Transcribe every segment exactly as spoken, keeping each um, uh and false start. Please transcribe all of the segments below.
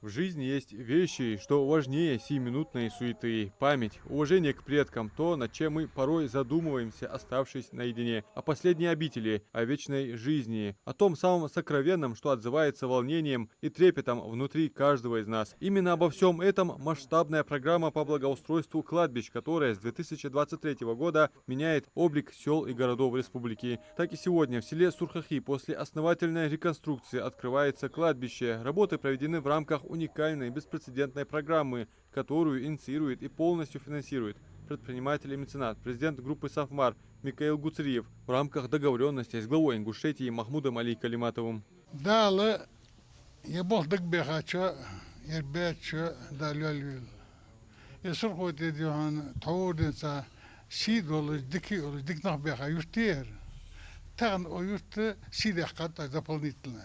В жизни есть вещи, что важнее сиюминутной суеты. Память, уважение к предкам, то, над чем мы порой задумываемся, оставшись наедине. О последней обители, о вечной жизни, о том самом сокровенном, что отзывается волнением и трепетом внутри каждого из нас. Именно обо всём этом масштабная программа по благоустройству кладбищ, которая с две тысячи двадцать третьего года меняет облик сёл и городов республики. Так и сегодня в селе Сурхахи после основательной реконструкции открывается кладбище. Работы проведены в рамках уникальной беспрецедентной программы, которую инициирует и полностью финансирует предприниматель и меценат, президент группы «Сафмар» Микаил Гуцериев в рамках договорённости с главой Ингушетии Махмудом Али Калиматовым. Дала ер болх дагабехача, ер баьча Дала йоаллийла. Ер Сурхо тӀа дий хьона тхьовра денз сий долаш, дика а йолаш, дика нах баьха юрт я ер. Тахан ер юрт сий даьккхад дополнительно.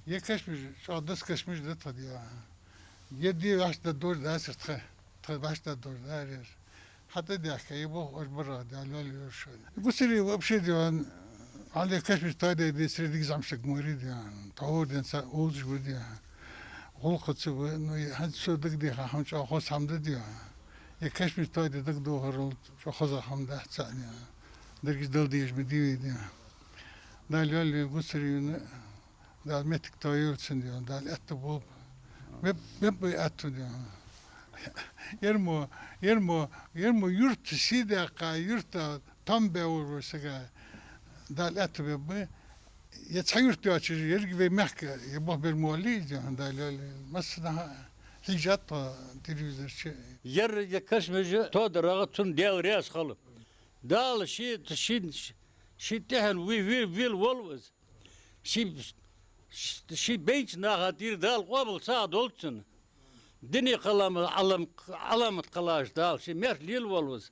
Ер кашамаш чӀоагӀа даса кашамаш да тха дий хьона. Ер де вӀаштӀехьдаргдолаш дац ер тха, тха вӀаштӀехьдаргдолаш дар ер. ХӀаьта а даьхка, ер болх оаш барах Дала йоаллийла шоана. Гуцериев вообще дий хьона, хьалха кашамаш тайдай децаре дика зӀамига саг ма варий дий хьона, тхьовра денз овзаш ва дий хьона. ГӀулакхаца ва, ну, хӀанз цо дагадеха хӀама чӀоагӀа хоза хӀама да дий хьона. Ер кашамаш тайде дагадохарал чӀоагӀа хоза хӀама дац цаӀ дий хьона. Дерригаш Дала дезаш ма дий вай дий хьона. Дала йоаллийла Гуцериевна, Дала моттиг тойойла цун дий хьона, Дала аьттув болба. Беб-, беб вай аьттув дий хьона. Ер мо, ер мо, ер мо юрт сий даьккха, юрта там баь волча сага Дала аьттув беб. Ер цхьа юрт йоацаш, еррига вай мехка ер болх бер мо валлий из дий хьона, Дала йоаллийла. Массанахьа хьежа тхо телевизор чу. Ер, ер кашамаш тоадарах цунна Даьла раьза хилва. Дала ший, ший, ший тӀехьенна ве-, ве-, велаволва из. Ший, ший бейнача наха тӀера Дала къоабал ца долда цунна. Дина кхеллама Ӏалам-, Ӏаламат кхеллача Дала ший маьрша лелаволва из.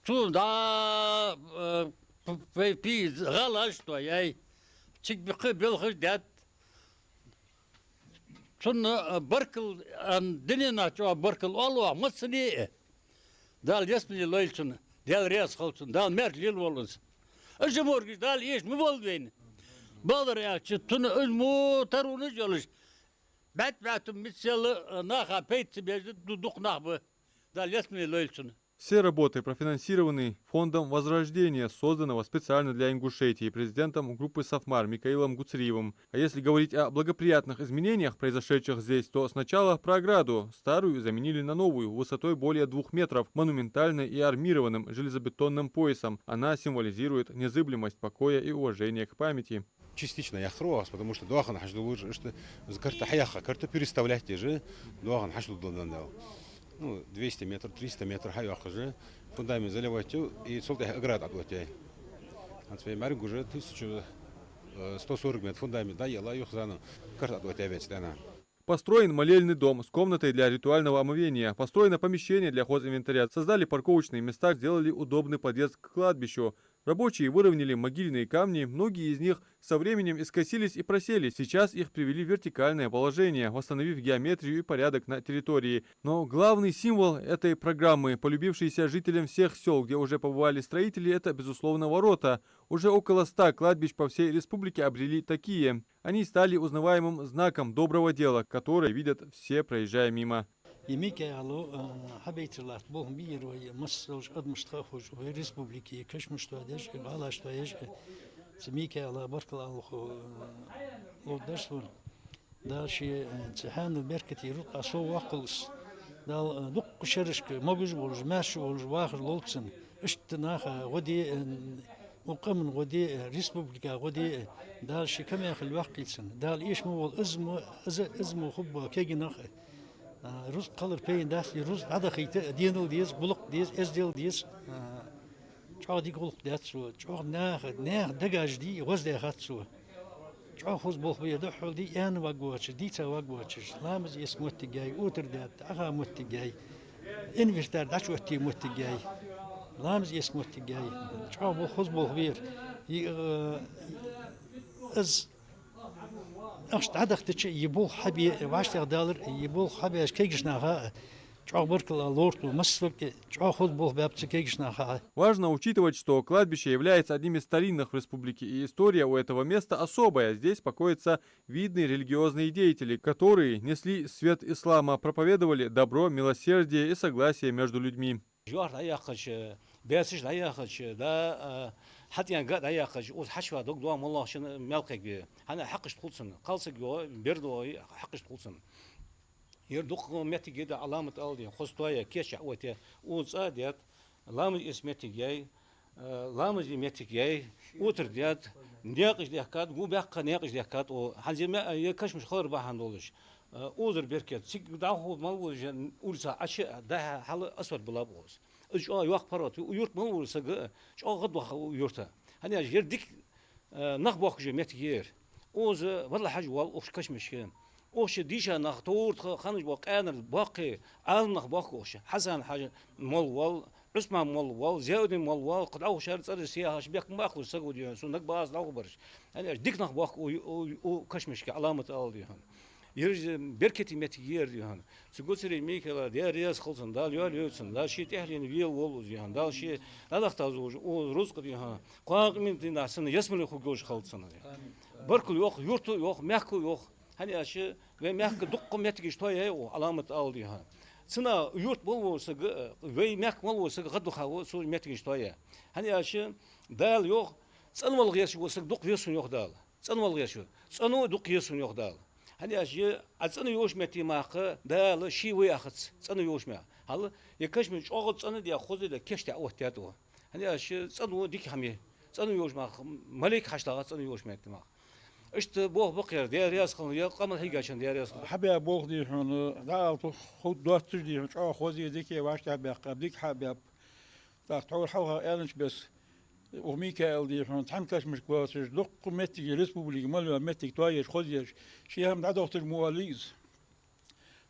Цо дӀа, э, п-, п-, пи-, гӀалаш тоаяьй. Цига бе-, кхы белхаш даьд. Цунна, э, баркал, э, дунен чу баркал оал оаха массане а. Дала ялсмале лойла цунна, Даьла раьза хилва цунна, Дала маьрша лелаволва из. Уж моргаш Дала эша ма волва вайна. Бакъдар аьлча, цунна уж мо таронаш йолаш, бӀаьт-бӀаьтум мицъелла, э, наха пайда ца беш ду-, дукха нах ба. Дала ялсмале лойла цунна. Все работы профинансированы фондом «Возрождение», созданного специально для Ингушетии президентом группы «Сафмар» Микаилом Гуцериевым. А если говорить о благоприятных изменениях, произошедших здесь, то сначала про ограду. Старую заменили на новую, высотой более двух метров, монументальной и армированным железобетонным поясом. Она символизирует незыблемость покоя и уважение к памяти. Частично яхар ва аз, потому что доахан хьачудуллаш, иштта из карта хьаяьккха, карта переставлять деш, доахан хьачудуллаш да. Ну, двести метр, триста метр хьайоаккхаш, фундамент заливать ю, и цул тӀехьа ограда отводить яьй. ХӀанз вай мӀаргагуш тысяча сто сорок метр фундамент дӀаелла, юха заново карта отводить яьй вай цу тӀа. Построен молельный дом с комнатой для ритуального омовения. Построено помещение для хозинвентаря. Создали парковочные места, сделали удобный подъезд к кладбищу. Рабочие выровняли могильные камни, многие из них со временем искосились и просели. Сейчас их привели в вертикальное положение, восстановив геометрию и порядок на территории. Но главный символ этой программы, полюбившийся жителям всех сёл, где уже побывали строители, это, безусловно, ворота. Уже около ста кладбищ по всей республике обрели такие. Они стали узнаваемым знаком доброго дела, которое видят все, проезжая мимо. Е Микаила, э, хьабайтар латта болх ма бий ер вай, массайолча адамашта ховш, вай республике кашамаш тоаеш, гӀалаш тоаеш, цу Микаила баркал аларах, э, ловргдар сона. Дала ший, э, цу хьанал беркате рузкъа совваккхалва из. Дала, э, дуккха шерашка могаш волаш, маьрша волаш вахар лолда цунна. Иштта наха гӀо де, э, укх къаман гӀо де, э, республика гӀо де, э, Дала ший камаьхал йоаккхийла цунна. Дала эша ма волва из мо, из, из мо хургба кегий нах, э, рузкъа кхалар пайна дац, рузкъа дӀадахийта денал деза, гӀулакх деза, эздел деза. Э, чӀоагӀа дика гӀулакх даьд цо, чӀоагӀа наха, наьха дегаш дий гӀоздаьхад цо. ЧӀоагӀа хоза болх баьб, духхьал дий аьнна варгвоацаш, дийца варгвоацаш, ламаз эца моттиг яьй, утар даьд, Ӏаха моттиг яьй, инвертарь дӀачуоттае моттиг яьй, ламаз эца моттиг яьй. ЧӀоагӀа болх, хоза болх баьб. И, э, из ахча дӀадахийтача, е болх хьабе, вӀаштӀехьадалар, е болх хьабеш кегийча наха, ЧӀоагӀа баркал ала ловра тхо, массаварга чӀоагӀа хоза болх баьб цу кагийча наха. Важно учитывать, что кладбище является одним из старинных в республике, и история у этого места особая. Здесь покоятся видные религиозные деятели, которые несли свет ислама, проповедовали добро, милосердие и согласие между людьми. Жоарх дӀаяьккхача, баьцаш дӀаяьккхача, да, а, хьатӀаенна га дӀаяьккхача, укхаза хьачувоагӀа дог доагӀа моллагӀчун мел кхайкабе. ХӀана аьлча хьакхашта хул цунна, кхалсаг йоагӀа, бер доагӀа, хьакхашта хул цунна. Ер дукха моттиг я да, Ӏаламат ала дий хьона, хоза тоаяь, кийча оттаяь, укхаза цӀа а даьд, ламаз эца моттиг яьй, э, ламаз де моттиг яьй, утар даьд, наькъаш даьхкад, гу баьккха наькъаш даьхкад, о, хӀанз ер ма-, ер кашамаш хилар бахьан долаш, э, укхазара беркат, цига дӀахо мел волча улицах Ӏочу а, дӀа-хьа хьал асфальт биллаб укхаза. Из чӀоагӀа йоккха паргӀато я, юрта мел вола саг а чӀоагӀа гӀадваха укх юрта. ХӀана аьлча ер дика, э, нах боахкаш йола моттиг я ер. Укхаза Валла-Хьажа воалл укх кашамашка. Укх чу дийша нах, товртха ханаш бола къаьнара боккхий Ӏаламнах боахк укх чу. Хьасан-Хьажа молла воалл, Ӏусман молла воалл, Зиаудин молла воалл, кхы дӀахо шоай цӀераш ца яхаш, бехк ма баккхалаш саг ва дий хьона, сона нагахьа бац дӀахо бараш. ХӀана аьлча дика нах боахк укх, укх, укх кашамашка, Ӏаламат ала дий хьона. Ераш беркате моттиг я ер дий хьона. Цу Гуцериев Микаила Даьла раьза хилва цунна, Дала йоалаяйла цунна, Дала ший тӀехьленна велаволва из дий хьона, Дала ший дӀадахьийтача укхаза рузкъа дий хьона, кхоана къематдийнахьа цунна ялсмале хургйолаш хилва цунна. Баркал йоах юрто а, йоах мехко а, йоах. ХӀана аьлча вай мехка дукха моттигаш тоаяьй укхо, Ӏаламат ала дий хьона. Цу наха юрта мел вола саг а, вай мехка мел вола саг а гӀадвахав цу моттигаш тоаяь. ХӀана аьлча Дала йоах, цӀенвала гӀерташ вола саг дукха веза сона, йоах Дала. ЦӀенвала гӀерташ. ЦӀено дукха еза сона, йоах Дала. ХӀана аьлча Ӏа цӀена йолча метте мара Дала ше ва яхац, цӀена йолча метте. Хьал, ер кашамаш чӀоагӀа цӀена а даь, хоза а даь, кийча оттадаьд укхо. ХӀана аьлча цӀено дика хӀама я. ЦӀена йолча мара малейк хьачулагӀа цӀена йолча метте мара. Иштта болх ба-кх ер, Даьла раьза хилва, ер къаман хьийгачарна Даьла раьза хилва. Хьабаь болх дий хьона, дӀаала тох ховд доаццаш дий хьона, чӀоагӀа хоза а, дика а вӀаштӀехьабаьккхаб, дика хьа а баьб. ТӀаккха тхьовра хьалха аьннача бесса, укх Микаила дий хьона, цхьан кашамашка боацаш, дукха моттигаш республике мел йола моттиг тоаеш, хозъеш, ший хӀама дӀадахийташ ма воаллий из.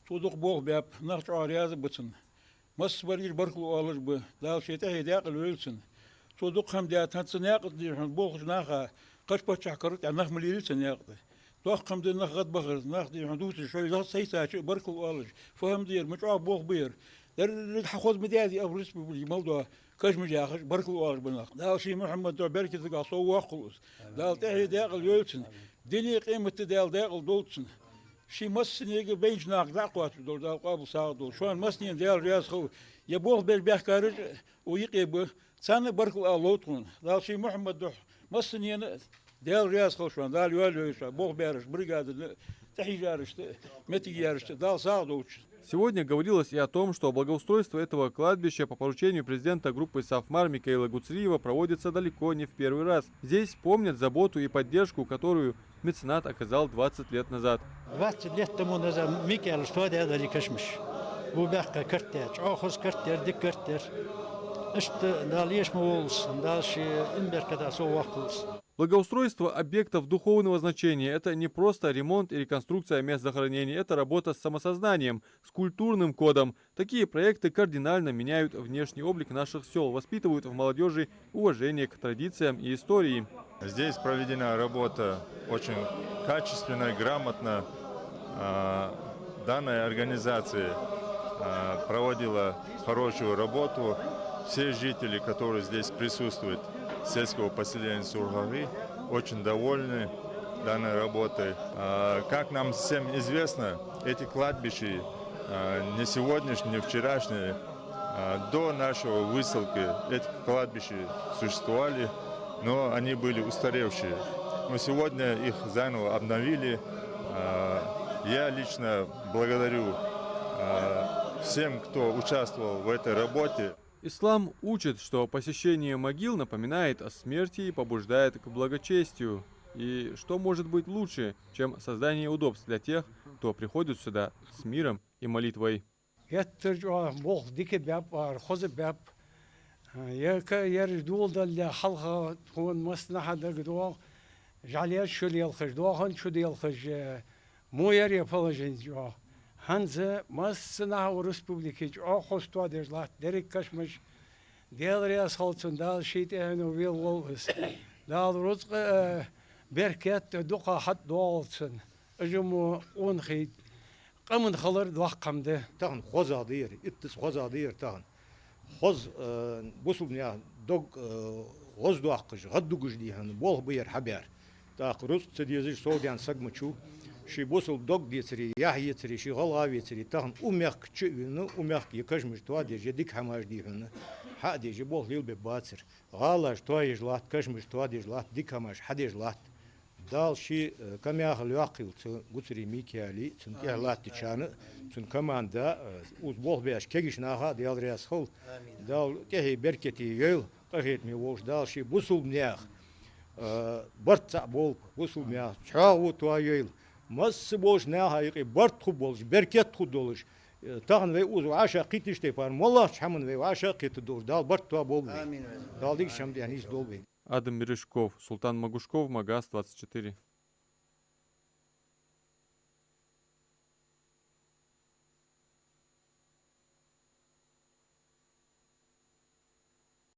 Цо дукха болх баьб, нах чӀоагӀа раьза ба цунна. Массабараш баркал оалаш ба, Дала ший тӀехье даькъала йойла цунна. Цо дукха хӀама даьд, хӀанз цу наькъа тӀа дий хьона болхача наха, кхыча паччахьалкхера тӀа нах ма лелий цу наькъа тӀа. Доккха хӀама да нах гӀадбахар, нах дий хьона дувцаш, шоай лаха сайтача а баркал оалаш. Фу хӀама да ер, ма чӀоагӀа болх ба ер. Деррига хьахоза ма даьдий укх республике мел дола кашамаш, яхаш, баркал оалаш ба нах. Дала ший Мухьаммад духьа беркатагахьа соввоаккхалва из. Дала тӀехье даькъала йойла цунна. Дунен а къематди а Дала даькъала долда цунна. Ший массанега а, байнача нахага дӀа а кхоачаш долда, Дала къоабал сагӀа долда. Шоана массанена Даьла раьза хилва. Ер болх беш баьхкараш а укх юкъе ба. Царна а баркал ала лов тхона. Дала ший Мухьаммад духьа массанена а Даьла раьза хилва шоана, Дала йоалаяйла шоана, болх баьраш, бригадана а, тӀахьийжарашта а, моттиг яьрашта а, Дала сагӀа долда. Сегодня говорилось и о том, что благоустройство этого кладбища по поручению президента группы «Сафмар» Микаила Гуцериева проводится далеко не в первый раз. Здесь помнят заботу и поддержку, которую меценат оказал двадцать лет назад. Двадцать лет тому назад Микаила тоадаьд ер кашамаш. Бу баьккха карт яр, чӀоагӀа хоза карт яр, дика карт яр. Иштта Дала эша ма волва из, Дала ший иман беркатагахьа соввоаккхалва из. Благоустройство объектов духовного значения — это не просто ремонт и реконструкция мест захоронений, это работа с самосознанием, с культурным кодом. Такие проекты кардинально меняют внешний облик наших сёл, воспитывают в молодёжи уважение к традициям и истории. Здесь проведена работа очень качественно, грамотно. А, данная организация, а, проводила хорошую работу. Все жители, которые здесь присутствуют, сельского поселения Сургагъи, очень довольны данной работой. А, как нам всем известно, эти кладбища, а, не сегодняшние, не вчерашние, а, до нашего выселки эти кладбища существовали, но они были устаревшие. Мы сегодня их заново обновили. А, я лично благодарю, а, всем, кто участвовал в этой работе. Ислам учит, что посещение могил напоминает о смерти и побуждает к благочестию. И что может быть лучше, чем создание удобств для тех, кто приходит сюда с миром и молитвой? Геттара чӀоагӀа болх дика баьб, ара хоза баьб. Ер ка-, ераш доладалале хьалха тхона массанахьа дагадоагӀа, жӀалеш шу лелхаш, доахан шу делхаш, э, мо яр ер положени чӀоагӀа. ХӀанз массанахьа укх республике чӀоагӀа хоза тоадеш латт деррига кашамаш. Даьла раьза хилва цунна, Дала ший тӀехьенна велаволва из. Дала рузкъа а, беркат а дукха хьатӀадоагӀалва цунна. Уж мо къонахий, къаман хилар доккха хӀама да. Тахан хоза да ер, иттаза хоза да ер тахан. Хоза, э, бусалба наьха дог, э, гӀоздоаккхаш, гӀаддугаш дий хьона, болх ба ер хьабаьр. ТӀаккха рузкъа ца дезаш совдаьнна саг ма вац. Ший бусалба дог децаре, яхь ецаре, ший гӀалгӀа вецаре, тахан укх мехка чу а вена, укх мехка е кашамаш тоадеш, е дика хӀамаш дий хьона, хьа а деш, е болх лелабергбацар. ГӀалаш тоаеш латт, кашамаш тоадеш латт, дика хӀамаш хьадеш латт. Дала ший, э, камаьхал йоаккхийла цу Гуцарий Микаила, цунна тӀехьа латтачарна, цун команда, э, укхаза болх беш кагийча наха а Даьла раьза хилва. Амин. Дала тӀехье беркате йойла, къахетаме волча Дала ший бусалба наьха, э, барт цхьа болба, бусалба наьха чӀоагӀо тоайойла. Масса болча наха юкъе барт хургболаш, беркат хургдолаш, э, тахан вай укхаза вӀашагӀкхийтача тайпара, моллагӀча хӀаман вай вӀашагӀкхетаргдолаш, Дала барт тоаболба вай. Амин. Дала дикача хӀаман тӀа нийсдолда вай. Адам Мережков, Султан Магушков, Магас двадцать четыре.